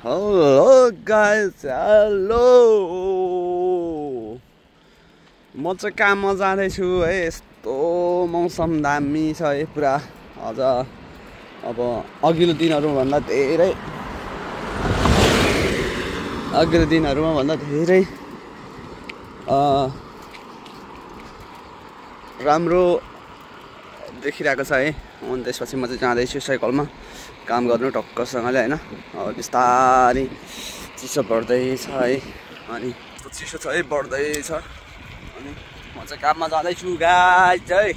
Hello guys, hello. म चाहिँ काममा जाँदैछु है। यस्तो मौसम दामी छ है पुरा। अझ अब अघिल्लो दिनहरुमा भन्दा धेरै राम्रो देखिरहेको छ है। अनि त्यसपछि म चाहिँ जाँदैछु साइकलमा काम गर्नु टक्कसँगले हैन। अब बिस्तारै चिसो बढ्दै छ है। अनि चिसो छ है बढ्दै छ। अनि म चाहिँ काममा जाँदैछु गाइस है।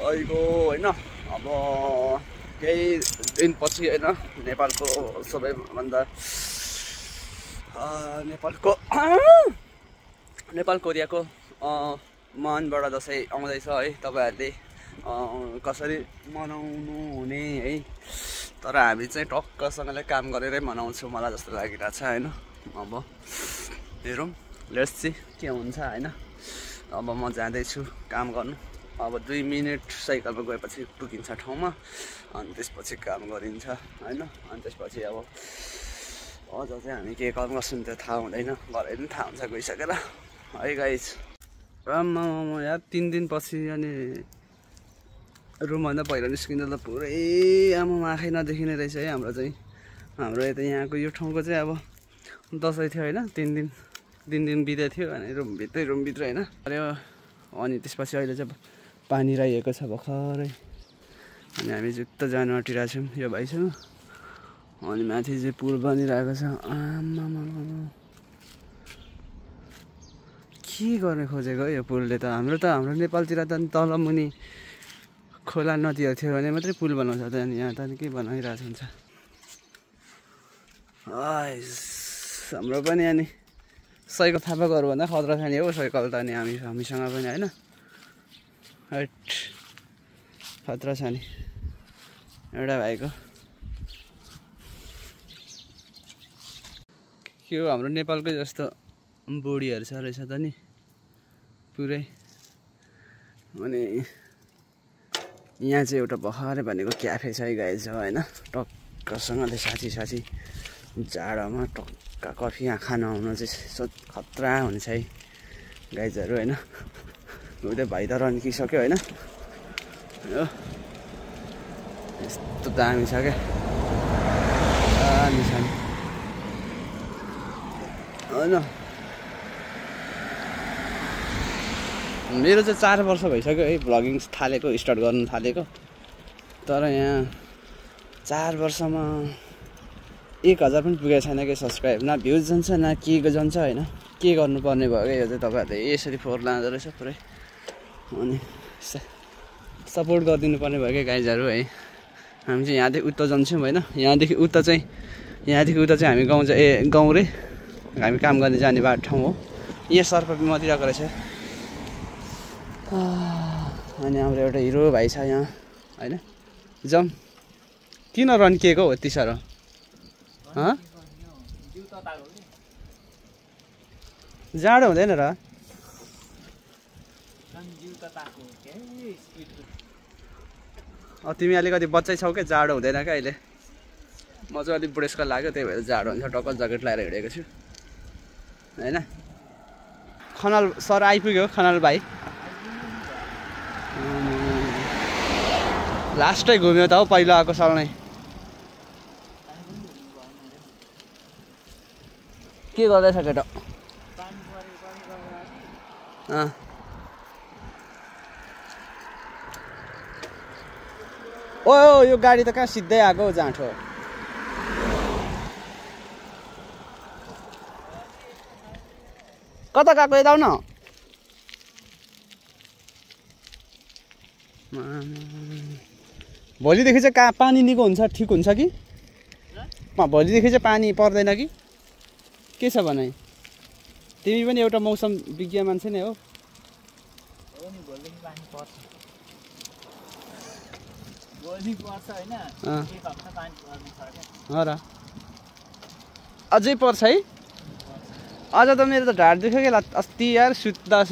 अहिलेको हैन अब केही दिनपछि हैन नेपालको सबैभन्दा नेपाल कोरियाको महानबडा दशैं आउँदैछ है। तपाईहरुले कसरी मनाउनु हुने है। तर हामी चाहिँ टक्कसँगले काम गरेरै मनाउँछौँ मलाई जस्तो लागिरहेछ हैन। अब हेरौँ लेट्स सी के हुन्छ हैन। अब म जाँदैछु काम गर्नु। अब 2 मिनेट साइकलमा गएपछि पुगिन्छ ठाउँमा। अनि त्यसपछि काम गरिन्छ हैन। अनि त्यसपछि अब अझ चाहिँ हामी के काम गर्छौँ त्यो थाहा हुँदैन। घरै पनि थाहा हुन्छ गइसकेर है गाइस। आम्मामा यार 3 दिनपछि अनि रुमभन्दा पहिला निस्किँदा त पुरै आमामा आँखै नदेखिने रहेछ है। हाम्रो यता यहाँको यो ठाउँको चाहिँ अब दसैँ थियो हैन। 3 दिन बिते थियो अनि रुमभित्र हैन। अनि त्यसपछि अहिले चाहिँ पानी राखेको छ भर्खरै। अनि हामी जुत्त जानु आँटिरहेछौँ यो भाइसँग। अनि माथि चाहिँ पुल बनिरहेको छ। आमामा के गर्ने खोजेको यो पुलले त। हाम्रो नेपालतिर त तल मुनि खोला नदीहरू थियो भने मात्रै पुल बनाउँछ त। अनि यहाँ त के बनाइरहेको हुन्छ। हाम्रो पनि अनि साइकल थापाकोहरू भन्दा खतरा छ नि हो साइकल त। अनि हामीसँग पनि हैन खतरा छ नि एउटा भाइको। के हो हाम्रो नेपालकै जस्तो बोडीहरू छ रहेछ त नि पुरै। अनि यहाँ चाहिँ एउटा भर्खरै भनेको क्याफे छ है गाइस हैन। टक्कसँगले साथी जाडोमा टक्क कफी यहाँ खान आउनु चाहिँ खतरा हुन्छ है गाइजहरू हैन। उतै भाइ त रन्किसक्यो हैन। यो यस्तो दामी छ क्या दामी छ नि हैन। मेरो चाहिँ 4 वर्ष भइसक्यो है भ्लगिङ स्टार्ट गर्नु थालेको। तर यहाँ 4 वर्षमा 1000 पनि पुगेको छैन कि सब्सक्राइब। न भ्युज जान्छ न के जान्छ हैन। के गर्नुपर्ने भयो क्या यो चाहिँ। तपाईहरुले यसरी फोहोर लाँदो रहेछ पुरै। अनि सपोर्ट गरिदिनु पर्ने भयो क्या गाइजहरू है। हामी चाहिँ यहाँदेखि उता जान्छौँ हैन। यहाँदेखि उता चाहिँ हामी गाउँ रे हामी काम गर्ने जाने बाटो ठाउँ हो। यहाँ सर्प मदिराको रहेछ। अनि हाम्रो एउटा हिरो भाइ छ यहाँ हैन। जम किन रन्किएको हो यति साह्रो? जाडो हुँदैन र? तिमी अलिकति बच्चै छौ क्या जाडो हुँदैन क्या अहिले। म चाहिँ अलिक बुढेसकाल लाग्यो त्यही भएर जाडो हुन्छ। टक्क ज्याकेट लगाएर हिँडेको छु हैन। खनाल सर आइपुग्यो खनाल भाइ। लास्टै घुम्यो त हौ पहिला आएको साल नै। के गर्दैछ केटा? ओ यो गाडी त कहाँ सिधै आएको जाँठो। कता गएको यता न? भोलिदेखि चाहिँ कहाँ पानी निको हुन्छ ठिक हुन्छ कि? भोलिदेखि चाहिँ पानी पर्दैन कि के छ भने? तिमी पनि एउटा मौसम विज्ञ मान्छे नै हो। अझै पर्छ है? अझ त मेरो त ढाड दुख्यो क्या अस्ति यार सुत्दा।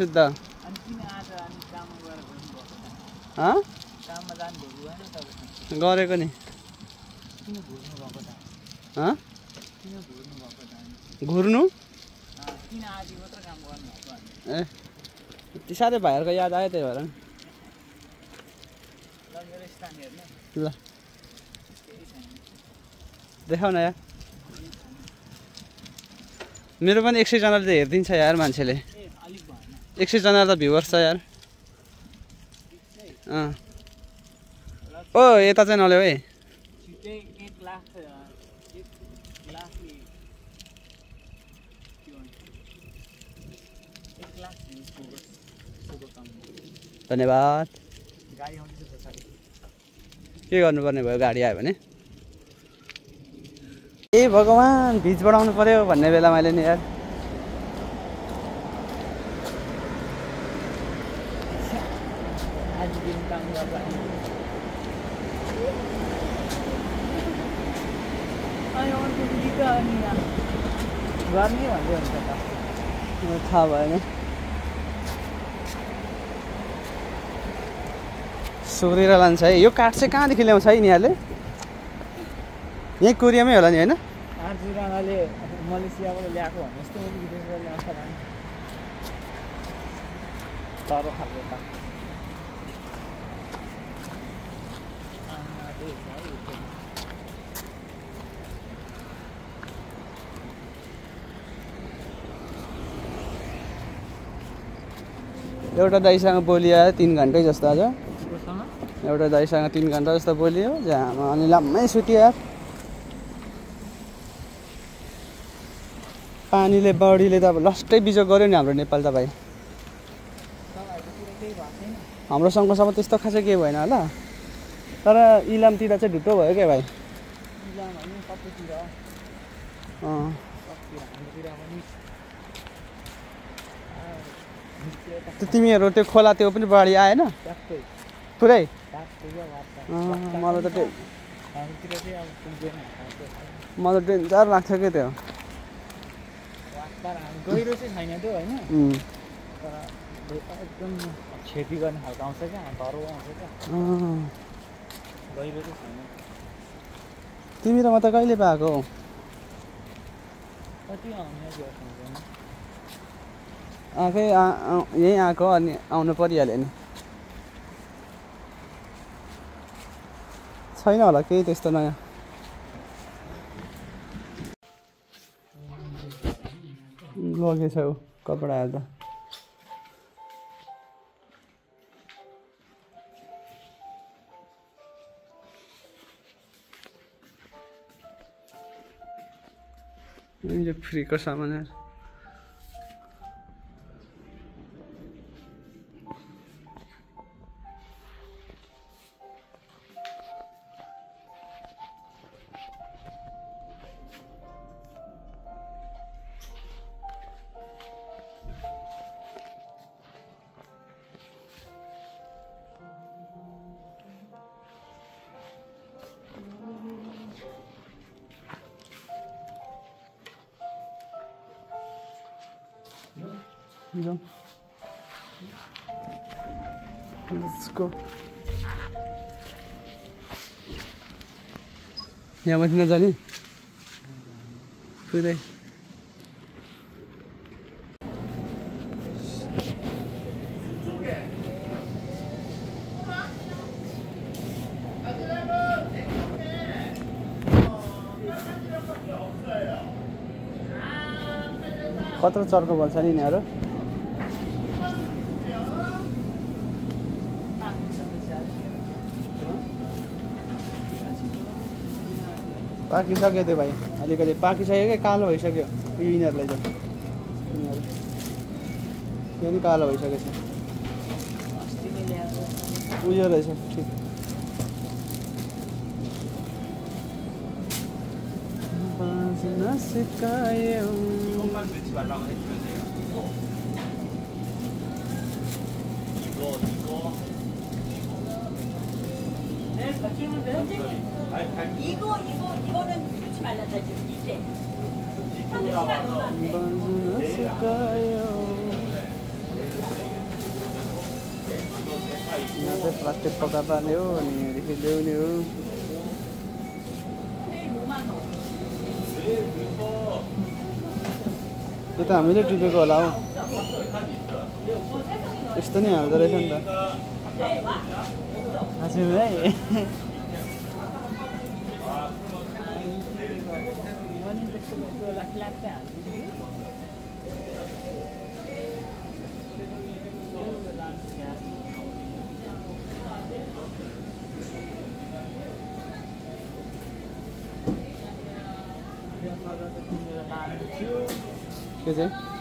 गरेको नि। घुर्नु किन आदि मात्र काम गर्नु भएको ए ती साथै भाइहरूको याद आयो त्यही भएर नि ल मेरो स्थान हेर्नु ल देखाउ न यार मेरो पनि 100 जनाले त हेरिदिन्छ यार मान्छेले ए अलिक भएन 100 जना त भ्युवर्स छ यार ओ यता चाहिँ नल्याऊ है छिटै 1 लाख धन्यवाद गाडी आउँदैछ पछाडि के गर्नुपर्ने भयो गाडी आयो भने ए भगवान भिज बढाउनु पर्यो भन्ने बेला मैले नि यार आज दिन काम गर्दा अनि अर्को गीत अनि गर्ने भन्दै हुन्छ त थाहा भएन सोधेर लान्छ है यो काठ चाहिँ कहाँदेखि ल्याउँछ है यिनीहरूले यहीँ कोरियामै होला नि होइन आर्जुनाले मलेसियाबाट ल्याएको भने जस्तो विदेशबाट ल्याउँछ तर खालको त एउटा दाइसँग बोलियो 3 घन्टै जस्तो आज एउटा दाइसँग 3 घन्टा जस्तो बोलियो जहाँ अनि लामै सुत्यो पानीले बढीले त अब लस्टै बिजोग गर्यो नि हाम्रो नेपाल त भाइ हाम्रो सङ्घसम्म त्यस्तो खासै केही भएन होला तर इलामतिर चाहिँ ढुट्टो भयो क्या भाइ तिमीहरू त्यो खोला त्यो पनि बाढी आएन पुरै मलाई त डेन्जर लाग्छ क्या त्यो गहिरो चाहिँ छैन त्यो होइन तर एकदम खेती गर्ने खालको आउँछ क्या धरो आउँछ क्या गहिरो चाहिँ छैन तिमी र म त कहिले पाएको हौ कति आउने आफै यहीँ आएको अनि आउनु परिहाल्यो नि छैन होला केही त्यस्तो नयाँ लगेछौ कपडाहरू त यो फ्रीको सामानहरू Let's go. यहाँ माथि नजाने पुरै कत्रो चर्को भन्छ नि यिनीहरू पाकिसक्यो त्यो भाइ अलिकति पाकिसक्यो क्या कालो भइसक्यो यिनीहरूलाई चाहिँ यिनीहरू यो नि कालो भइसकेको छ उयो रहेछ ठिक 이거는 넣지 말란다 지금 이때. प्लास्टिक पका पार्ने हो अनि ल्याउने हो त्यो त हामीले टिपेको होला हौ यस्तो नि हाल्दो रहेछ नि त हजुर भाइ के चाहिँ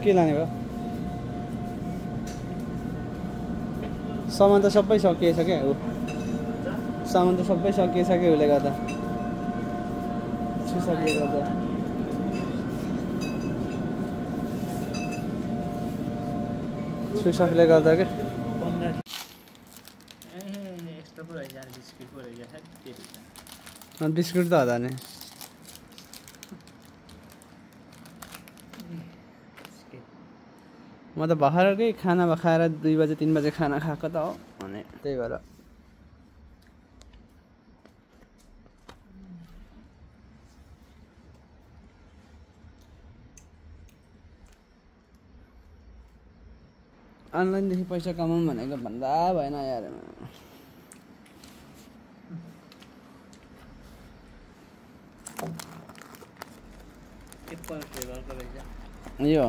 के लाने भयो सामान त सबै सकिएछ क्या हो सामान त सबै सकिएछ क्या उसले गर्दा छुसक्ले गर्दा छुसक्ले गर्दा के बिस्कुट त होला नि म त भर्खरकै खाना खाएर 2 बजे 3 बजे खाना खाएको त हो अनि त्यही भएर अनलाइनदेखि पैसा कमाउँ भनेको भन्दा भएन यार यो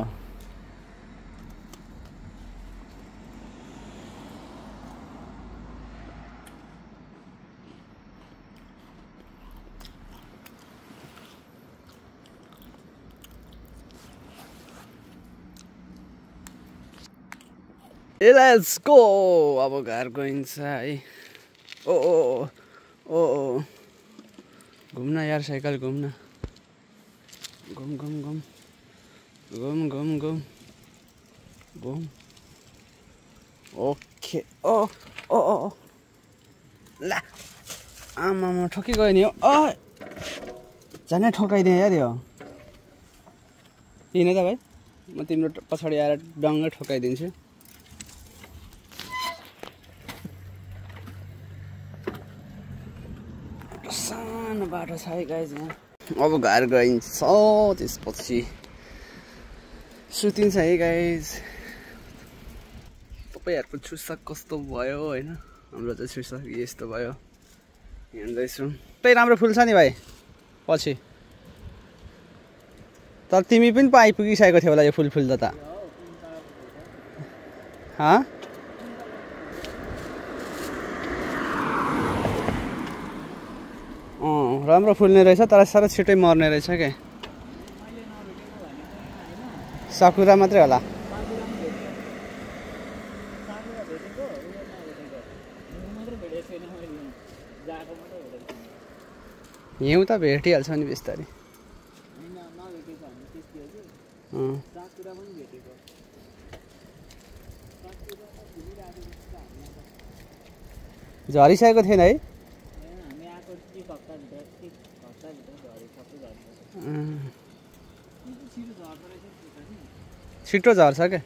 लेट्स गो अब घर गइन्छ है ओ ओ ओ ओ घुम्न यार साइकल घुम्न घुम घुम घुम घुम घुम घुम घुम ओके ओ ओ ओ ला आमा ठोकी गयो नि हो झनै ठोकाइदिएँ यार यो हिँड त भाइ म तिम्रो पछाडि आएर डङ्गै ठोकाइदिन्छु सानो बाटो छ है गाइज यहाँ अब घर गइन्छ त्यसपछि सुतिन्छ है गाइज तपाईँहरूको छुसाक कस्तो भयो होइन हाम्रो चाहिँ छुसाक यस्तो भयो हिँड्दैछु त्यही राम्रो फुल छ नि भाइ पछि तर तिमी पनि पो आइपुगिसकेको थियो होला यो फुल फुल्दा त राम्रो फुल्ने रहेछ तर साह्रै छिटै मर्ने रहेछ क्या साकुरा मात्रै होला हिउँ त भेटिहाल्छ नि बिस्तारै झरिसकेको थिएन है छिटो झर्छ क्या